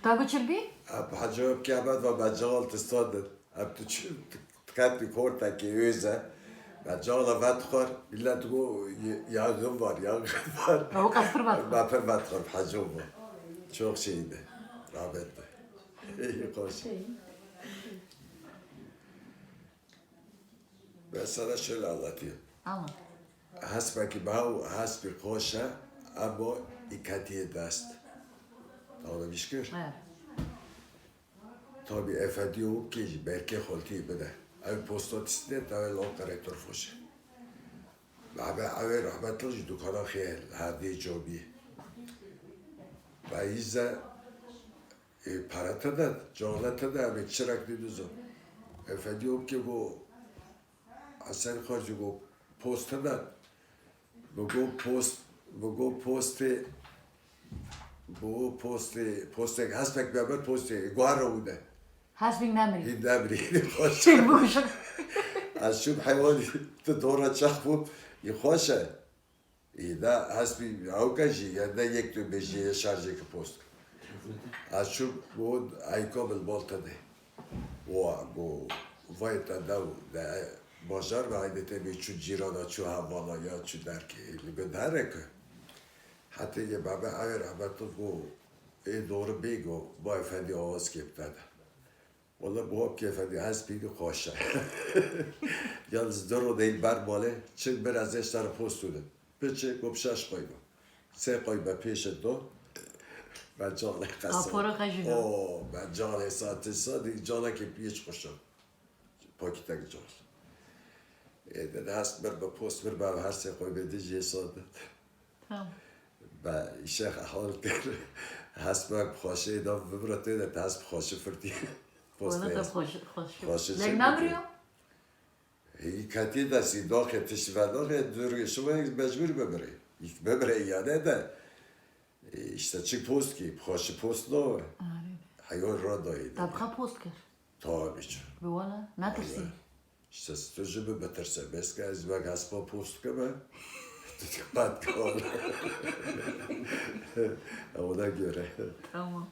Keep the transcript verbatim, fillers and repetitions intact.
Ta got çil bî? Em hecê bikê, em va me cewal tista din. Em tu çi, tu qetî kortekê êz e. Me cewala vedixwar, millet got, "Y-, yangın var, yangın var." Ew qas pir vedixwar. Me pir vedixwar, hecê bû. Çok şeydi, rahmetli. İyi, hoş. Ben sana şöyle anlatayım. Ama. Hespekî baw, hespî xoş e, ema îketiyê dest. Tamam, iş kir. Evet. Tabi efendî û kê jî berkê xoltî bide. Ev posta tiştine tevella qeretor xoş e. Bebe ew ê rahmetli jî dukana xê herdê cabî. Ve îze e, pere te de, cale te de, ev ê çirek dî dizon. Efendî û kê go Hesen Xorcî go post te de. Bi go post, bi go postê, bi go postê, postek, hespek bebe postê, guhar û de. Hespî nemrî. Hîn demrî, hîn xweş. Çil bû şir. Ez çûm heywanî tu dora çax bû, yî xweş e. Î de hespî ewke jî, ye de yek tu bêjî, yê şarjê ki post. Ez çûm, go, eyko bil bol te de. Wa, go, vay te dew, de bajar ve hayde te bê çû cîrana, çû hevala ya, çû derkê. Li bin here ki. Hetê ye bebe ew rahmetli go, ê doğru bê go, vay efendî awaz kê te de. Wala bu hop kê efendî, hespî de xweş e. Yalnız du ro değil ber malê, çi bir ez ê ştar post û de. Piçê, go şaş qoyma. Sê qoyma pêşe do. Ben calê qesa. Apora qejî do. O, ben calê saati sadi, calekê piyêç xweşa. Pakîtek cal. Ê, de hest bir bi post bir be her sê qoymê de jê sadi. Tamam. Be şêx ehwal kir. Hesp bi xweşê da bibire tê de, te hesp xweşi firtî. Wala te xweş, xweş. Xweşi Lek çek namriyo? Hî ketî de sî doxê tişt ve doxê durgê şiwe mecbur bibirê. Yîk bibirê ya ne de. E, işte çi post ki, xweşi post no. Heyo ro doyê de. Tabxa post kir. Tabii ki. Bi wala netirsî. İşte tu ji min bitirse, bes ke ez wek hespa post kime, tu diqet kal. Ona göre. Tamam.